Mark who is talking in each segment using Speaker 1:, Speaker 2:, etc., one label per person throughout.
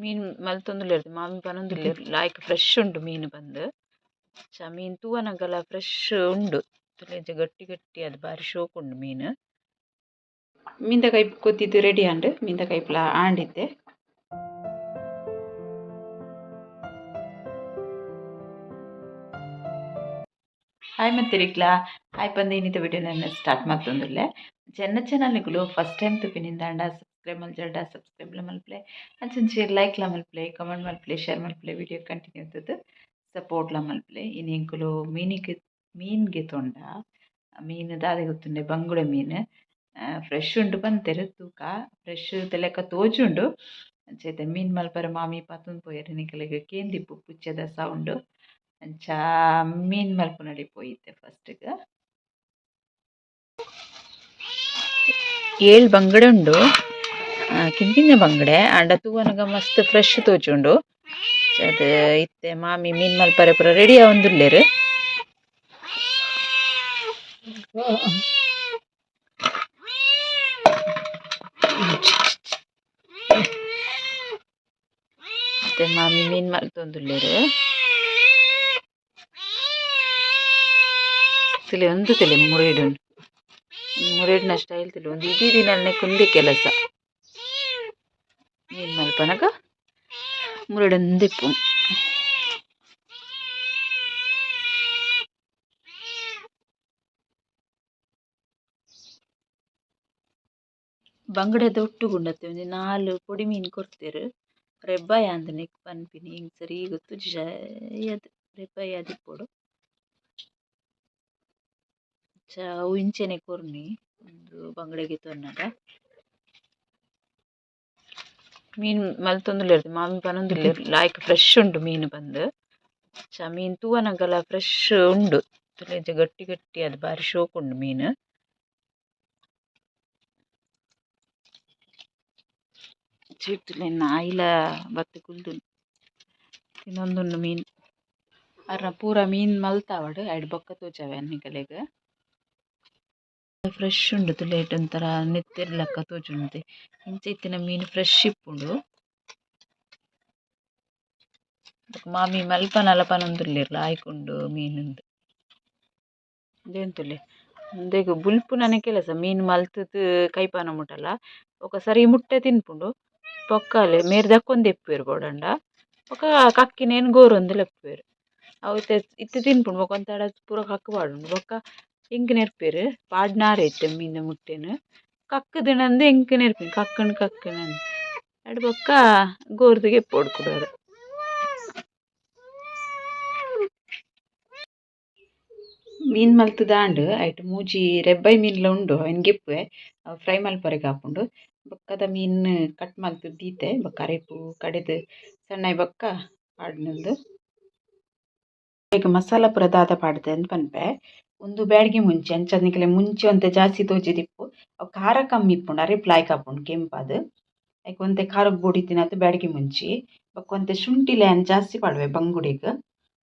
Speaker 1: ಮೀನ್ ಮಲ್ತೊಂದುಲ್ಲೆರ್ ಮಾಮಿ ಪನೊಂದುಲ್ಲೆರ್ ಲಾಯ್ಕ್ ಫ್ರೆಶ್ ಉಂಡು ಮೀನ್ ಪಂದ್. ಚ ಮೀನ್ ತೂವನಗಲ ಫ್ರೆಶ್ ಉಂಡು ತೂಲೆ ಇಂಚ ಗಟ್ಟಿ ಗಟ್ಟಿ ಆದ್ ಬಾರಿ ಶೋಕು ಉಂಡು ಮೀನ್. ಮೀನ್ದ ಕೈಪು ಕೊದ್ದಿದ್ ರೆಡಿ ಆಂಡ್ ಮೀನ್ದ ಕೈಪುಲ ಆಂಡಿತ್ತೆ. ಹಾಯ್ ಮತ್ತಿರಿಕ್ಲಾ ಹಾಯ್ ಪಂದ್ ಇನ್ನಿತ ವಿಡಿಯೋನ ಸ್ಟಾರ್ಟ್ ಮಲ್ತೊಂದುಲ್ಲೆ. ಚೆನ್ನ ಚಾನಲ್ನಿಕುಲು ಫಸ್ಟ್ ಟೈಮ್ ತೂಪಿನಿಂದಾಂಡ ಸಬ್ಸ್ಕ್ರೈಬ್ ಮಲ್ಜರ್ಡ ಸಬ್ಸ್ಕ್ರೈಬ್ ಲ ಮಲ್ಪುಲೆ, ಅಂಚಂಚೆ ಲೈಕ್ ಲ ಮಲ್ಪುಲೆ, ಕಮೆಂಟ್ ಮಲ್ಪುಲೆ, ಶೇರ್ ಮಲ್ಪುಲೆ, ವಿಡಿಯೋ ಕಂಟಿನ್ಯೂ ತೂದು ಸಪೋರ್ಟ್ ಲ ಮಲ್ಪುಲೆ. ಇನಿ ಎಂಕುಲು ಮೀನಿಗ್ ಮೀನ್ ಗೆತೊಂಡ ಮೀನ್ ದಾದೆ ಗೊತ್ತುಂಡೆ ಬಂಗುಡೆ ಮೀನ್ ಫ್ರೆಶ್ ಉಂಡು ಪಂತೆರ್ ತೂಕ ಫ್ರೆಶ್ ಲೆಕ್ಕ ತೋಜುಂಡು. ಅಂಚ ಮೀನ್ ಮಲ್ಪರೆ ಮಾಮಿ ಪತೊಂದು ಪೋಯೆರ್ ನಿಕಲೆಗ್ ಕೇಂದಿಪ್ಪು ಪುಚ್ಚೆದ ಸೌಂಡ್. ಅಂಚ ಮೀನ್ ಮಲ್ಪುನಡೆ ಪೋಯಿತ್ತೆ ಫಸ್ಟ್ ಗ್. ಏಳ್ ಬಂಗಡೆ ಉಂಡು ಕಿನ್ನ ಬಂಗಡೆ ಆಂಡ ತೂವನಗ ಮಸ್ತ್ ಫ್ರೆಶ್ ತೋಜುಂಡು. ಅದು ಇತ್ತೆ ಮಾಮಿ ಮೀನ್ ಮಲ್ಪರೆ ಪೂರ ರೆಡಿ ಆವೊಂದುಲ್ಲೆರ್. ಇತ್ತೆ ಮಾಮಿ ಮೀನ್ ಮಲ್ತೊಂದುಲ್ಲೆರ್. ತೂಲೆ ಉಂದು ತೂಲೆ ಮುರೇಡುನು ಮುರೇಡುನ ಸ್ಟೈಲ್ ತೂಲೆ ಉಂದು ಇಡೀ ದಿನ ಕುಂದೆ ಕೆಲಸ. ಮೀನ್ ಮಲ್ಪನಗ ಮುರೇಡೊಂದು ಇಪ್ಪುನು. ಬಂಗಡೆದ ಒಟ್ಟುಗು ಉಂಡತೆ ಒಂಜಿ ನಾಲ್ ಪೊಡಿ ಮೀನ್ ಕೊರ್ತೆರ್. ರೆಬ್ಬಾಯ ಅಂದ್ ನೆಕ್ ಪನ್ಪಿನಿ ಎಂಕ್ ಸರಿ ಗೊತ್ತುಜ್ಜಿ ಶಯದ್ ರೆಬ್ಬಾಯಿ ಆದಿಪ್ಪೊಡು. ಅಂಚ ಅವು ಇಂಚೆನೆ ಕೊರ್ನಿ ಉಂದು ಬಂಗಡೆ ಗೆತೊನ್ನಗ. ಮೀನ್ ಮಲ್ತೊಂದುಲ್ಲೆರ್ ಮಾಮಿ ಪನೊಂದುಲ್ಲೆರ್ ಲಾಯ್ಕ್ ಫ್ರೆಶ್ ಉಂಡು ಮೀನ್ ಪಂದ್. ಚ ಮೀನ್ ತೂವನಗಲ ಫ್ರೆಶ್ ಉಂಡು ತೂಲೆ ಇಂಚ ಗಟ್ಟಿ ಗಟ್ಟಿ ಆದ್ ಬಾರಿ ಶೋಕು ಉಂಡು ಮೀನ್. ತೂಲೆ ನಾಯಿಲ ಬತ್ತ್ ಕುಲ್ದುಂಡು ತಿನೊಂದುಂಡು ಮೀನ್. ಅರ್ನ ಪೂರ ಮೀನ್ ಮಲ್ತಾವಡ್ ಐಡ್ ಬೊಕ್ಕ ತೋಜಾವೆ ನಿಕಲೆಗ್. ಫ್ರೆಶ್ ಉಂಡು ತೂಲೆ ಒಂಥರ ನೆತ್ತೆರ್ ಲೆಕ್ಕ ತೋಜುಂಡು ಇಂಚ ಇತ್ತಿನ ಮೀನ್ ಫ್ರೆಶ್ ಇಪ್ಪುಂಡು. ಬೊಕ ಮಾಮಿ ಮಲ್ಪನಲ ಪನೊಂದುಲ್ಲೆರ್ ಲಾಯ್ಕ್ ಉಂಡು ಮೀನುಂದು. ಉಂದೆನ್ ತೂಲೆ ಉಂದೆಗ್ ಬುಲ್ಪುನನೆ ಕೆಲಸ ಮೀನ್ ಮಲ್ತುದು ಕೈಪಾನ ಮುಟಲ ಬೊಕ ಸರಿ ಮುಟ್ಟೆ ತಿನ್ಪುಂಡು ಬೊಕ್ಕಲೆ ಮೇರ್ ದಕ್ಕೊಂದು ಇಪ್ಪುವೆರ್ ಬೋಡಾಂಡ ಬೊಕ ಕಕ್ಕಿನೆನ್ ಗೋರೊಂದು ಲೆಪ್ಪುವೆರ್ ಅವು ಇತ್ತೆ ಇತ್ತೆ ತಿನ್ಪುಂಡು ಬೊಕ ಒಂತೆ ಪೂರ ಕಕ್ಕ್ ಪಾಡುಂಡು ಬೊಕ ಎಂಕ್ ನೆರ್ಪೆರ್ ಪಾಡ್ನಾರೆ ಇತ್ತೆ ಮೀನ್ದ ಮುಟ್ಟೆನ್ ಕಕ್ಕುದಿನಂದು ಎಂಕ್ ನೆರ್ಪಿನಿ ಕಕ್ಕುಂಡು ಕಕ್ಕುಂಡು ಐಡ್ ಬೊಕ್ಕ ಗೋರ್ದು ಗೆಪ್ಪೊಡು ಕುಡೊರ. ಮೀನ್ ಮಲ್ತುದಾಂಡ್ ಐಟ್ ಮೂಜಿ ರೆಬ್ಬೈ ಮೀನ್ಲ ಉಂಡು ಅವೆನ್ ಗೆಪ್ಪುವೆ ಅವು ಫ್ರೈ ಮಲ್ಪರೆಗ್ ಆಪುಂಡು. ಬೊಕ್ಕದ ಮೀನ್ ಕಟ್ ಮಲ್ತ್ ದೀತೆ ಬೊಕ್ಕ ಅರೆಪು ಕಡೆದ್ ಸಣ್ಣ ಬೊಕ್ಕ ಪಾಡ್ನಂದು. ಮಸಾಲ ಪೂರ ದಾದ ಪಾಡ್ದೆ ಅಂದ್ ಪನ್ಪೆ. ಉಂದು ಬ್ಯಾಡ್ಗೆ ಮುಂಚಿ ಅಂಚಾದ್ ನಿಕಲೆ ಮುಂಚಿ ಒಂತೆ ಜಾಸ್ತಿ ತೋಜಿದಿಪ್ಪು ಅವು ಖಾರ ಕಮ್ಮಿ ಇಪ್ಪುಂಡು ಅರೆಪು ಲಾಯ್ಕ್ ಆಪುಂಡು ಕೆಂಪಾದ್. ಐಕ್ ಒಂತೆ ಖಾರಗ್ ಬೋಡಿತ್ತಿನಾತ್ ಬ್ಯಾಡ್ಗೆ ಮುಂಚಿ ಬೊಕ್ಕ ಒಂತೆ ಶುಂಠಿಲ ಯಾನ್ ಜಾಸ್ತಿ ಪಾಡುವೆ ಬಂಗುಡೆಗ್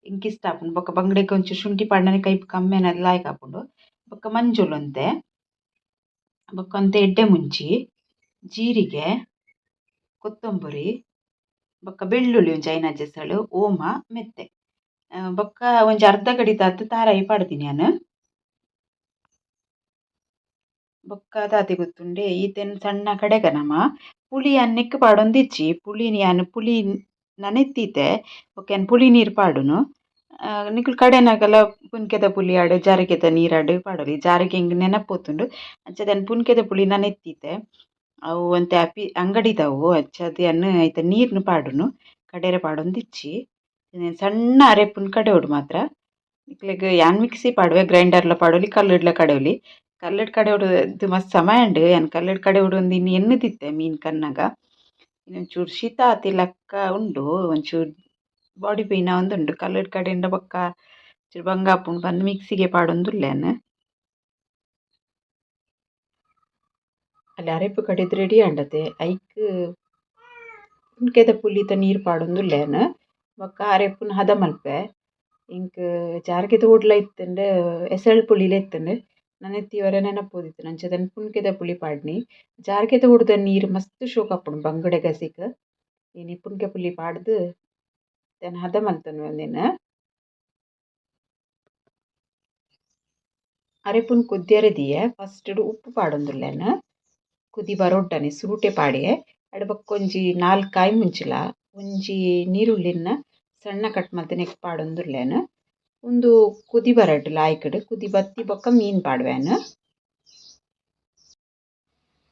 Speaker 1: ಎಂಕ್ ಇಷ್ಟ ಆಪುಂಡು. ಬೊಕ್ಕ ಬಂಗುಡೆಗ್ ಒಂಚೂರು ಶುಂಠಿ ಪಾಡ್ಂಡನೆ ಕೈಪು ಕಮ್ಮಿ ಆನಗ ಲಾಯ್ಕ್ ಆಪುಂಡು. ಬೊಕ್ಕ ಮಂಜೊಲ್ ಒಂತೆ ಬೊಕ್ಕ ಒಂತೆ ಎಡ್ಡೆ ಮುಂಚಿ ಜೀರಿಗೆ ಕೊತ್ತಂಬರಿ ಬೊಕ್ಕ ಬೆಳ್ಳುಳ್ಳಿ ಒಂಜಿ ಐನಾಜಿ ಎಸಳು ಓಮ ಮೆತ್ತೆ ಬೊಕ್ಕ ಒಂಜಿ ಅರ್ಧ ಗಡಿತಾತ್ ತಾರಾಯಿ ಪಾಡ್ದಿನಿ ಯಾನ್. ಬೊಕ್ಕ ದಾದೆ ಗೊತ್ತುಂಡೆ ಈತೆನ್ ಸಣ್ಣ ಕಡೆಗ ನಮ ಪುಳಿ ಯಾನ್ ನೆಕ್ಕ್ ಪಾಡೊಂದಿಜ್ಜಿ ಪುಳಿನ್ ಯಾನ್ ಪುಳಿ ನನೆತ್ತೀತೆ ಬೊಕ್ಕ ಯಾನ್ ಪುಳಿ ನೀರು ಪಾಡುನು. ನಿಕುಲು ಕಡೆನಗಲ ಪುನ್ಕೆದ ಪುಳಿ ಆಡ್ ಜಾರಿಗೆದ ನೀರಾಡ್ ಪಾಡೊಲಿ ಜಾರಿಗೆ ಎಂಕ್ ನೆನಪೋತುಂಡು ಅಂಚಾದ್ ಯಾನ್ ಪುನ್ಕೆದ ಪುಳಿ ನನೆತ್ತೀತೆ ಅವು ಒಂತೆ ಅಪಿ ಅಂಗಡಿದವು ಅಂಚಾದ್ ಯಾನ್ ಐತ ನೀರ್ನ್ ಪಾಡುನು ಕಡೆರೆ ಪಾಡೊಂದಿಜ್ಜಿ. ಸಣ್ಣ ಅರೆಪುನ್ ಕಡೆಯೊಡು ಮಾತ್ರ. ನಿಕ್ಲೆಗ್ ಯಾನ್ ಮಿಕ್ಸಿ ಪಾಡುವೆ ಗ್ರೈಂಡರ್ಲ ಪಾಡೊಲಿ ಕಲ್ಲುಡ್ಲ ಕಡೆಯೊಲಿ. ಕಲ್ಲುಡ್ ಕಡೆಯೊಡು ಮಸ್ತ್ ಸಮಯ ಉಂಡು ಯಾನ್ ಕಲ್ಲುಡ್ ಕಡೆಯೊಡು ಅಂದ್ ಇನಿ ಎನ್ನುದಿತ್ತೆ ಮೀನ್ ಕನ್ನಗ. ಒಂಚೂರು ಶೀತ ಆತಿ ಲೆಕ್ಕ ಉಂಡು ಒಂಚೂರು ಬಾಡಿ ಪೈನ್ ಆವೊಂದುಂಡು ಕಲ್ಲುಡ್ ಕಡೆಂಡ ಬೊಕ್ಕ ಒಂಚೂರು ಬಂಗ ಆಪುಂಡು ಪಂದ್ ಮಿಕ್ಸಿಗೆ ಪಾಡೊಂದುಲ್ಲೆ ಯಾನ್. ಅಲ್ಲ ಅರೆಪು ಕಡೆದ್ ರೆಡಿ ಆಂಡತೆ ಐಕ್ ಪುನ್ಕೆದ ಪುಲಿತ ನೀರು ಪಾಡೊಂದುಲ್ಲೆ ಯಾನ್. ಬೊಕ್ಕ ಅರೆಪುನ್ ಹದ ಮಲ್ಪೆ ಎಂಕ್ ಜಾರಿಗೆದ ಓಡ್ಲ ಇತ್ತುಂಡು ಎಸಳ್ ಪುಳಿಲ ಇತ್ತುಂಡು ನನೆತ್ತೀವರೆ ನೆನಪೋದಿತ್ತುಂಡು ಅಂಚಾದ್ ಯಾನ್ ಪುನ್ಕೆದ ಪುಳಿ ಪಾಡ್ನಿ. ಜಾರಿಗೆದ ಓಡುದ ನೀರು ಮಸ್ತ್ ಶೋಕು ಆಪುಂಡು ಬಂಗುಡೆ ಗಸಿಕ್. ಇನಿ ಪುನ್ಕೆ ಪುಲಿ ಪಾಡ್ದ್ ಯಾನ್ ಹದ ಮಲ್ತೊನುವೆ ಉಂದೆನ್. ಅರೆಪುನ್ ಕೊದ್ಯರೆ ದೀಯೆ ಫಸ್ಟ್ ಡ್ ಉಪ್ಪು ಪಾಡೊಂದುಲ್ಲೆನ್ ಕುದಿ ಬರೊಡ್ಡನೆ ಸುರುಟೆ ಪಾಡ್ಯೆ ಅಡೆ ಬೊಕ್ಕ ಒಂಜಿ ನಾಲ್ ಕಾಯಿ ಮುಂಚಿಲ ಒಂಜಿ ನೀರುಳ್ಳಿನ್ ಸಣ್ಣ ಕಟ್ ಮಲ್ತ್ ನೆಕ್ಕ್ ಪಾಡೊಂದುಲ್ಲೆನ್. ಉಂದು ಕುದಿ ಬರಡ್ ಲಾಯ್ಕ್ಡ್ ಕುದಿ ಬತ್ತಿ ಬೊಕ್ಕ ಮೀನ್ ಪಾಡುವೆ ಯಾನ್.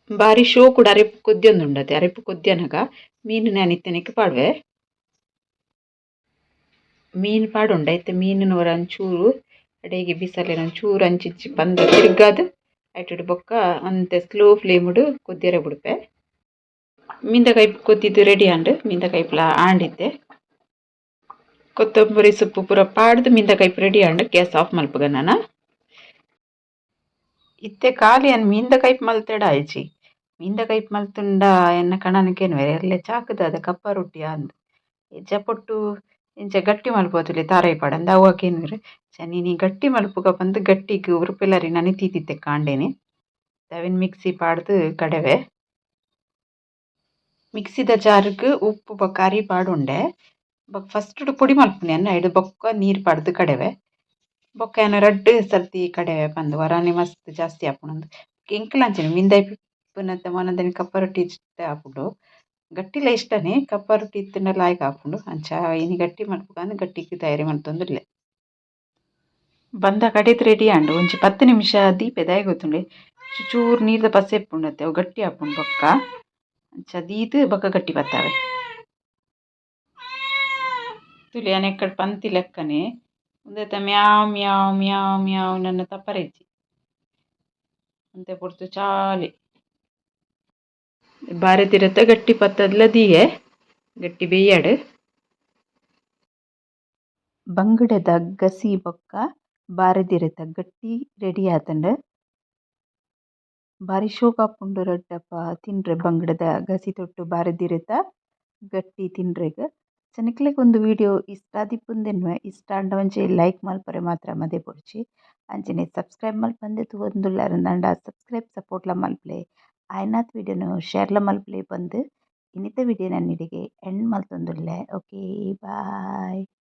Speaker 1: ಬಾರಿ ಶೋಕುಡು ಅರೆಪು ಕೊದ್ಯೊಂದುಂಡು ಅತೆ ಅರೆಪು ಕೊದ್ಯನಗ ಮೀನ್ ಯಾನ್ ಇತ್ತೆ ನೆಕ್ಕ್ ಪಾಡುವೆ. ಮೀನ್ ಪಾಡೊಂಡ ಇತ್ತೆ ಮೀನುನು ಒರ ಒಂಚೂರು ಅಡೆಗೆ ಬಿಸಲೆನ್ ಒಂಚೂರು ಅಂಚಿ ಇಂಚಿ ಪಂದ್ ತಿರ್ಗಾದ್ ಐಟುಡು ಬೊಕ್ಕ ಒಂತೆ ಸ್ಲೋ ಫ್ಲೇಮ್ ಡ್ ಕೊದ್ಯರೆ ಬುಡ್ಪೆ. ಮೀನ್ದ ಕೈಪು ಕೊದ್ದಿದ್ ರೆಡಿ ಆಂಡ್ ಮೀನ್ದ ಕೈಪುಲ ಆಂಡ್ ಇತ್ತೆ. ಕೊತ್ತಂಬರಿ ಸೊಪ್ಪು ಪೂರ ಪಾಡ್ದ್ ಮೀನ್ದ ಕೈಪು ರೆಡಿ ಆಂಡ್ ಗ್ಯಾಸ್ ಆಫ್ ಮಲ್ಪುಗ ನನ. ಇತ್ತೆ ಖಾಲಿ ಯಾನ್ ಮೀನ್ದ ಕೈಪು ಮಲ್ತೆಡ ಆಯಿಜಿ. ಮೀನ್ದ ಕೈಪು ಮಲ್ತುಂಡ ಎನ್ನ ಕಣನ ಕೇನುವೆರ್ ಎಲ್ಲೆ ಚಾಕ್ ದಾದ ಕಪ್ಪ ರೊಟ್ಟಿ ಆಂದ್. ಇಜ್ಜ ಪೊಟ್ಟು ಇಂಚ ಗಟ್ಟಿ ಮಲ್ಪೊತುಲೆ ತಾರಾಯಿ ಪಾಡಂದೆ ಅವು ಕೇನುವೆರ್. ಅಂಚ ಇನಿ ಗಟ್ಟಿ ಮಲ್ಪುಗ ಪಂದ್ ಗಟ್ಟಿಗ್ ಉರುಪೆಲರಿ ನನೆತಿದಿತ್ತೆ ಕಾಂಡೆನೆ. ಅವೆನ್ ಮಿಕ್ಸಿ ಪಾಡ್ದ್ ಕಡೆವೆ. ಮಿಕ್ಸಿದ ಜಾರ್ ಗ್ ಉಪ್ಪು ಬೊಕ್ಕ ಅರಿ ಪಾಡೊಂಡೆ. ಬೊಕ್ಕ ಫಸ್ಟ್ ಡ್ ಪೊಡಿ ಮಲ್ಪುನಿ ಯಾನ್ ಐಡ್ ಬೊಕ್ಕ ನೀರ್ ಪಾಡ್ದ್ ಕಡೆವೆ. ಬೊಕ್ಕ ಯಾನ್ ರಡ್ಡ್ ಸರ್ತಿ ಕಡೆವೆ ಪಂದ್ ಒರಾನೆ ಮಸ್ತ್ ಜಾಸ್ತಿ ಆಪುಂಡು ಎಂಕಲ ಅಂಚನೆ ಮೀನ್ದ ಇಪ್ಪುನತ ಮೊನದಾನಿ ಕಪ್ಪ ರೊಟ್ಟಿ ಇಷ್ಟ ಆಪುಂಡು. ಗಟ್ಟಿಲ ಇಷ್ಟನೆ ಕಪ್ಪ ರೊಟ್ಟಿ ಇತ್ತ್ಂಡ ಲಾಯ್ಕ್ ಆಪುಂಡು ಅಂಚ ಇನಿ ಗಟ್ಟಿ ಮಲ್ಪುಗ ಅಂದ್ ಗಟ್ಟಿಗ್ ತಯಾರಿ ಮಲ್ತೊಂದುಲ್ಲೆ. ಬಂದ ಕಡೆದ್ ರೆಡಿ ಆಂಡ್ ಒಂಜಿ ಪತ್ತ್ ನಿಮಿಷ ದೀಪೆ ದಾಯೆ ಗೊತ್ತುಂಡೆ ಚೂರು ನೀರ್ದ ಪಸೆ ಇಪ್ಪುಂಡು ಅತೆ ಅವು ಗಟ್ಟಿ ಆಪುಂಡು ಬೊಕ್ಕ ಅಂಚ ದೀದ್ ಬೊಕ್ಕ ಗಟ್ಟಿ ಪತ್ತಾವೆ. ತೂಲೆ ಯಾನ್ ಎಕ್ಕಡ್ ಪಂತಿ ಲೆಕ್ಕನೆ ಉಂದೆತ ಮ್ಯಾವ್ ಮ್ಯಾವ್ ಮ್ಯಾವ್ ಮ್ಯಾವ್ ನನ ತಪ್ಪರೆ ಇಜ್ಜಿ ಒಂತೆ ಪೊರ್ತು ಚಾಲಿ. ಬಾರೆದಿರೆತ ಗಟ್ಟಿ ಪತ್ತದ್ಲ ದೀಯೆ ಗಟ್ಟಿ ಬೆಯ್ಯಡ್. ಬಂಗುಡೆದ ಗಸಿ ಬೊಕ್ಕ ಬಾರೆದಿರೆತ ಗಟ್ಟಿ ರೆಡಿ ಆತುಂಡು. ಬಾರಿ ಶೋಕು ಆಪುಂಡು ರಡ್ಡಪ್ಪ ತಿನ್ರೆ ಬಂಗುಡೆದ ಗಸಿ ತೊಟ್ಟು ಬಾರೆದಿರೆತ ಗಟ್ಟಿ ತಿನ್ರೆಗ್. ನಿಕ್ಲೆಗ್ ಉಂದು ವಿಡಿಯೋ ಇಷ್ಟ ಆದಿಪ್ಪುಂದೆನ್ವೆ ಇಷ್ಟ ಆಂಡ ಒಂಜಿ ಲೈಕ್ ಮಲ್ಪರೆ ಮಾತ್ರ ಮದಪೊಡ್ಚಿ. ಅಂಚನೆ ಸಬ್ಸ್ಕ್ರೈಬ್ ಮಲ್ಪಂದೆ ತೂವೊಂದುಲ್ಲೆರ್ ಅಂಡ ಸಬ್ಸ್ಕ್ರೈಬ್ ಸಪೋರ್ಟ್ ಲ ಮಲ್ಪುಲೆ. ಆಯಿನಾತ್ ವಿಡಿಯೋನು ಶೇರ್ ಲ ಮಲ್ಪುಲೆ ಪಂದ್ ಇನಿತ ವಿಡಿಯೋ ಯಾನ್ ಇಡೆಗ್ ಎಂಡ್ ಮಲ್ತೊಂದುಲ್ಲೆ. Okay bye.